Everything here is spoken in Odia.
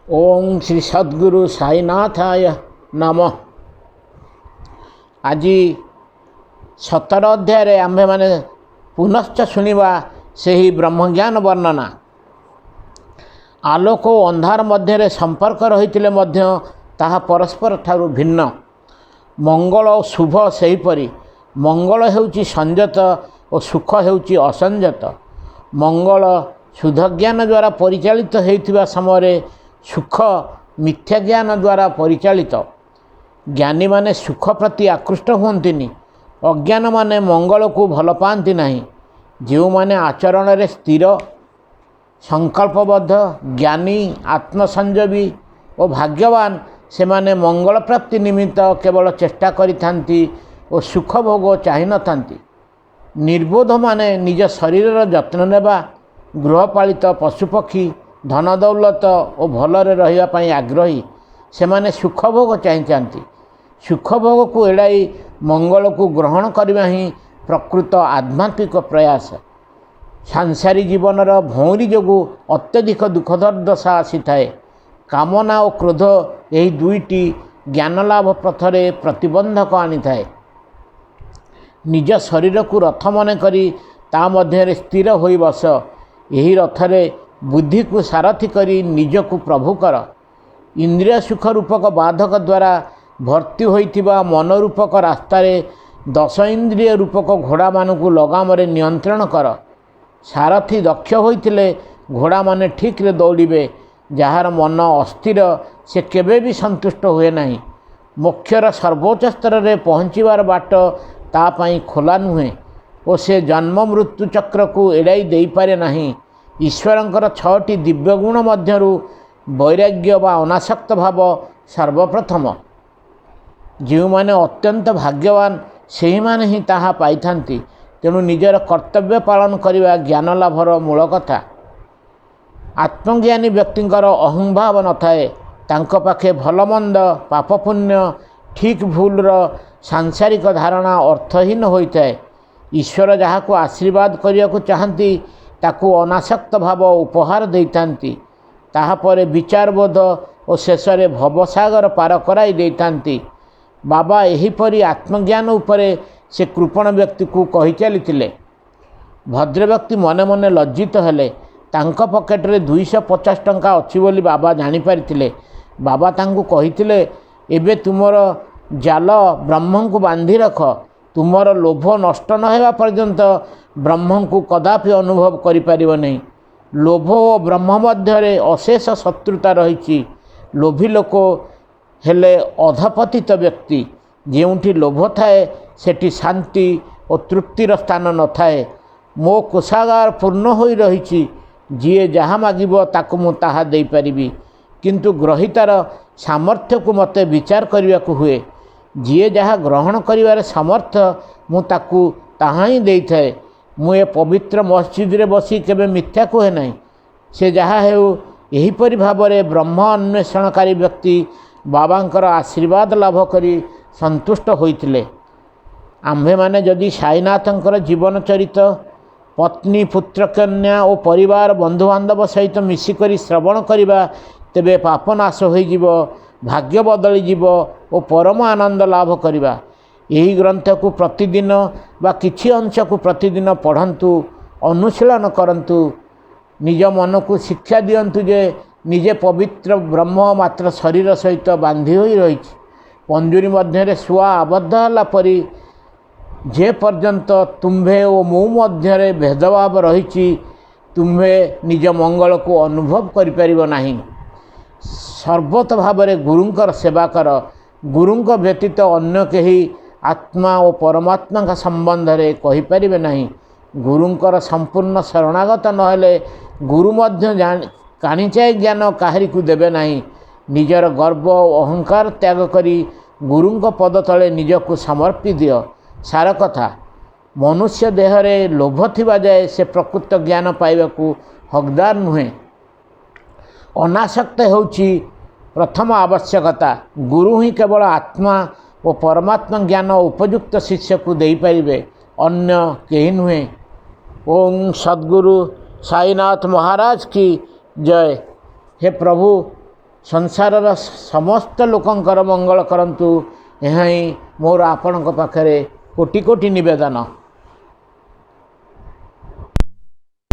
ଓಂ ଶ୍ରୀ ସଦ୍ଗୁରୁ ସାଇନାଥାୟ ନମଃ। ଆଜି 17 ଅଧ୍ୟାୟରେ ଆମ୍ଭେମାନେ ପୁନଶ୍ଚ ଶୁଣିବା ସେହି ବ୍ରହ୍ମଜ୍ଞାନ ବର୍ଣ୍ଣନା। ଆଲୋକ ଓ ଅନ୍ଧାର ମଧ୍ୟରେ ସମ୍ପର୍କ ରହିଥିଲେ ମଧ୍ୟ ତାହା ପରସ୍ପର ଠାରୁ ଭିନ୍ନ। ମଙ୍ଗଳ ଓ ଶୁଭ ସେହିପରି। ମଙ୍ଗଳ ହେଉଛି ସଂଯତ ଓ ସୁଖ ହେଉଛି ଅସଂଯତ। ମଙ୍ଗଳ ଶୁଦ୍ଧ ଜ୍ଞାନ ଦ୍ୱାରା ପରିଚାଳିତ ହେଉଥିବା ସମୟରେ ସୁଖ ମିଥ୍ୟା ଜ୍ଞାନ ଦ୍ୱାରା ପରିଚାଳିତ। ଜ୍ଞାନୀମାନେ ସୁଖ ପ୍ରତି ଆକୃଷ୍ଟ ହୁଅନ୍ତିନି, ଅଜ୍ଞାନମାନେ ମଙ୍ଗଳକୁ ଭଲ ପାଆନ୍ତି ନାହିଁ। ଯେଉଁମାନେ ଆଚରଣରେ ସ୍ଥିର, ସଂକଳ୍ପବଦ୍ଧ, ଜ୍ଞାନୀ, ଆତ୍ମସଂଯମୀ ଓ ଭାଗ୍ୟବାନ, ସେମାନେ ମଙ୍ଗଳ ପ୍ରାପ୍ତି ନିମିତ୍ତ କେବଳ ଚେଷ୍ଟା କରିଥାନ୍ତି ଓ ସୁଖ ଭୋଗ ଚାହିଁନଥାନ୍ତି। ନିର୍ବୋଧମାନେ ନିଜ ଶରୀରର ଯତ୍ନ ନେବା, ଗୃହପାଳିତ ପଶୁପକ୍ଷୀ, ଧନ ଦୌଲତ ଓ ଭଲରେ ରହିବା ପାଇଁ ଆଗ୍ରହୀ। ସେମାନେ ସୁଖ ଭୋଗ ଚାହିଁଥାନ୍ତି। ସୁଖ ଭୋଗକୁ ଏଡ଼ାଇ ମଙ୍ଗଳକୁ ଗ୍ରହଣ କରିବା ହିଁ ପ୍ରକୃତ ଆଧ୍ୟାତ୍ମିକ ପ୍ରୟାସ। ସାଂସାରୀ ଜୀବନର ଭଉଁରୀ ଯୋଗୁଁ ଅତ୍ୟଧିକ ଦୁଃଖ ଦୁର୍ଦଶା ଆସିଥାଏ। କାମନା ଓ କ୍ରୋଧ ଏହି ଦୁଇଟି ଜ୍ଞାନଲାଭ ପଥରେ ପ୍ରତିବନ୍ଧକ ଆଣିଥାଏ। ନିଜ ଶରୀରକୁ ରଥ ମନେକରି ତା ମଧ୍ୟରେ ସ୍ଥିର ହୋଇ ବସ। ଏହି ରଥରେ ବୁଦ୍ଧିକୁ ସାରଥି କରି ନିଜକୁ ପ୍ରଭୁ କର। ଇନ୍ଦ୍ରିୟ ସୁଖ ରୂପକ ବାଧକ ଦ୍ୱାରା ଭର୍ତ୍ତି ହୋଇଥିବା ମନରୂପକ ରାସ୍ତାରେ ଦଶ ଇନ୍ଦ୍ରିୟ ରୂପକ ଘୋଡ଼ାମାନଙ୍କୁ ଲଗାମରେ ନିୟନ୍ତ୍ରଣ କର। ସାରଥି ଦକ୍ଷ ହୋଇଥିଲେ ଘୋଡ଼ାମାନେ ଠିକ୍ରେ ଦୌଡ଼ିବେ। ଯାହାର ମନ ଅସ୍ଥିର, ସେ କେବେ ବି ସନ୍ତୁଷ୍ଟ ହୁଏ ନାହିଁ। ମୋକ୍ଷର ସର୍ବୋଚ୍ଚ ସ୍ତରରେ ପହଞ୍ଚିବାର ବାଟ ତା ପାଇଁ ଖୋଲା ନୁହେଁ ଓ ସେ ଜନ୍ମ ମୃତ୍ୟୁ ଚକ୍ରକୁ ଏଡ଼ାଇ ଦେଇପାରେ ନାହିଁ। ଈଶ୍ୱରଙ୍କର 6ଟି ଦିବ୍ୟଗୁଣ ମଧ୍ୟରୁ ବୈରାଗ୍ୟ ବା ଅନାସକ୍ତ ଭାବ ସର୍ବପ୍ରଥମ। ଯେଉଁମାନେ ଅତ୍ୟନ୍ତ ଭାଗ୍ୟବାନ, ସେହିମାନେ ହିଁ ତାହା ପାଇଥାନ୍ତି। ତେଣୁ ନିଜର କର୍ତ୍ତବ୍ୟ ପାଳନ କରିବା ଜ୍ଞାନ ଲାଭର ମୂଳ କଥା। ଆତ୍ମଜ୍ଞାନୀ ବ୍ୟକ୍ତିଙ୍କର ଅହଂଭାବ ନଥାଏ। ତାଙ୍କ ପାଖେ ଭଲମନ୍ଦ, ପାପପୁଣ୍ୟ, ଠିକ୍ ଭୁଲର ସାଂସାରିକ ଧାରଣା ଅର୍ଥହୀନ ହୋଇଥାଏ। ଈଶ୍ୱର ଯାହାକୁ ଆଶୀର୍ବାଦ କରିବାକୁ ଚାହାନ୍ତି, ତାକୁ ଅନାସକ୍ତ ଭାବ ଉପହାର ଦେଇଥାନ୍ତି। ତାହାପରେ ବିଚାରବୋଧ ଓ ଶେଷରେ ଭବସାଗର ପାର କରାଇ ଦେଇଥାନ୍ତି। ବାବା ଏହିପରି ଆତ୍ମଜ୍ଞାନ ଉପରେ ସେ କୃପଣ ବ୍ୟକ୍ତିକୁ କହି ଚାଲିଥିଲେ। ଭଦ୍ରବ୍ୟକ୍ତି ମନେ ମନେ ଲଜ୍ଜିତ ହେଲେ। ତାଙ୍କ ପକେଟରେ 250 ଟଙ୍କା ଅଛି ବୋଲି ବାବା ଜାଣିପାରିଥିଲେ। ବାବା ତାଙ୍କୁ କହିଥିଲେ, ଏବେ ତୁମର ଜାଲ ବ୍ରହ୍ମଙ୍କୁ ବାନ୍ଧି ରଖ। ତୁମର ଲୋଭ ନଷ୍ଟ ନ ହେବା ପର୍ଯ୍ୟନ୍ତ ବ୍ରହ୍ମଙ୍କୁ କଦାପି ଅନୁଭବ କରିପାରିବ ନାହିଁ। ଲୋଭ ଓ ବ୍ରହ୍ମ ମଧ୍ୟରେ ଅଶେଷ ଶତ୍ରୁତା ରହିଛି। ଲୋଭୀ ଲୋକ ହେଲେ ଅଧପତିତ ବ୍ୟକ୍ତି। ଯେଉଁଠି ଲୋଭ ଥାଏ, ସେଠି ଶାନ୍ତି ଓ ତୃପ୍ତିର ସ୍ଥାନ ନଥାଏ। ମୋ କୋଷାଗାର ପୂର୍ଣ୍ଣ ହୋଇ ରହିଛି। ଯିଏ ଯାହା ମାଗିବ, ତାକୁ ମୁଁ ତାହା ଦେଇପାରିବି। କିନ୍ତୁ ଗ୍ରହୀତାର ସାମର୍ଥ୍ୟକୁ ମୋତେ ବିଚାର କରିବାକୁ ହୁଏ। ଯିଏ ଯାହା ଗ୍ରହଣ କରିବାରେ ସମର୍ଥ, ମୁଁ ତାକୁ ତାହା ହିଁ ଦେଇଥାଏ। ମୁଁ ଏ ପବିତ୍ର ମସଜିଦରେ ବସି କେବେ ମିଥ୍ୟା କୁହେ ନାହିଁ। ସେ ଯାହା ହେଉ, ଏହିପରି ଭାବରେ ବ୍ରହ୍ମ ଅନ୍ୱେଷଣକାରୀ ବ୍ୟକ୍ତି ବାବାଙ୍କର ଆଶୀର୍ବାଦ ଲାଭ କରି ସନ୍ତୁଷ୍ଟ ହୋଇଥିଲେ। ଆମ୍ଭେମାନେ ଯଦି ସାଇନାଥଙ୍କର ଜୀବନ ଚରିତ ପତ୍ନୀ, ପୁତ୍ରକନ୍ୟା ଓ ପରିବାର ବନ୍ଧୁବାନ୍ଧବ ସହିତ ମିଶିକରି ଶ୍ରବଣ କରିବା, ତେବେ ପାପ ନାଶ ହୋଇଯିବ, ଭାଗ୍ୟ ବଦଳିଯିବ ଓ ପରମ ଆନନ୍ଦ ଲାଭ କରିବା। ଏହି ଗ୍ରନ୍ଥକୁ ପ୍ରତିଦିନ ବା କିଛି ଅଂଶକୁ ପ୍ରତିଦିନ ପଢ଼ନ୍ତୁ, ଅନୁଶୀଳନ କରନ୍ତୁ। ନିଜ ମନକୁ ଶିକ୍ଷା ଦିଅନ୍ତୁ ଯେ ନିଜେ ପବିତ୍ର ବ୍ରହ୍ମ, ମାତ୍ର ଶରୀର ସହିତ ବାନ୍ଧି ହୋଇ ରହିଛି। ପଞ୍ଜୁରୀ ମଧ୍ୟରେ ଶୁଆ ଆବଦ୍ଧ ହେଲା ପରି ଯେ ପର୍ଯ୍ୟନ୍ତ ତୁମ୍ଭେ ଓ ମୁଁ ମଧ୍ୟରେ ଭେଦଭାବ ରହିଛି, ତୁମ୍ଭେ ନିଜ ମଙ୍ଗଳକୁ ଅନୁଭବ କରିପାରିବ ନାହିଁ। ସର୍ବତ ଭାବରେ ଗୁରୁଙ୍କର ସେବା କର। ଗୁରୁଙ୍କ ବ୍ୟତୀତ ଅନ୍ୟ କେହି ଆତ୍ମା ଓ ପରମାତ୍ମାଙ୍କ ସମ୍ବନ୍ଧରେ କହିପାରିବେ ନାହିଁ। ଗୁରୁଙ୍କର ସମ୍ପୂର୍ଣ୍ଣ ଶରଣାଗତ ନହେଲେ ଗୁରୁ ମଧ୍ୟ କାଣିଚାଏ ଜ୍ଞାନ କାହାରିକୁ ଦେବେ ନାହିଁ। ନିଜର ଗର୍ବ ଓ ଅହଙ୍କାର ତ୍ୟାଗ କରି ଗୁରୁଙ୍କ ପଦ ତଳେ ନିଜକୁ ସମର୍ପି ଦିଅ। ସାର କଥା, ମନୁଷ୍ୟ ଦେହରେ ଲୋଭ ଥିବା ଯାଏ ସେ ପ୍ରକୃତ ଜ୍ଞାନ ପାଇବାକୁ ହକଦାର ନୁହେଁ। ଅନାସକ୍ତ ହେଉଛି ପ୍ରଥମ ଆବଶ୍ୟକତା। ଗୁରୁ ହିଁ କେବଳ ଆତ୍ମା ଓ ପରମାତ୍ମା ଜ୍ଞାନ ଉପଯୁକ୍ତ ଶିଷ୍ୟକୁ ଦେଇପାରିବେ, ଅନ୍ୟ କେହି ନୁହେଁ। ଓಂ ସଦ୍ଗୁରୁ ସାଇନାଥ ମହାରାଜ କି ଜୟ। ହେ ପ୍ରଭୁ, ସଂସାରର ସମସ୍ତ ଲୋକଙ୍କର ମଙ୍ଗଳ କରନ୍ତୁ, ଏହା ହିଁ ମୋର ଆପଣଙ୍କ ପାଖରେ କୋଟି କୋଟି ନିବେଦନ।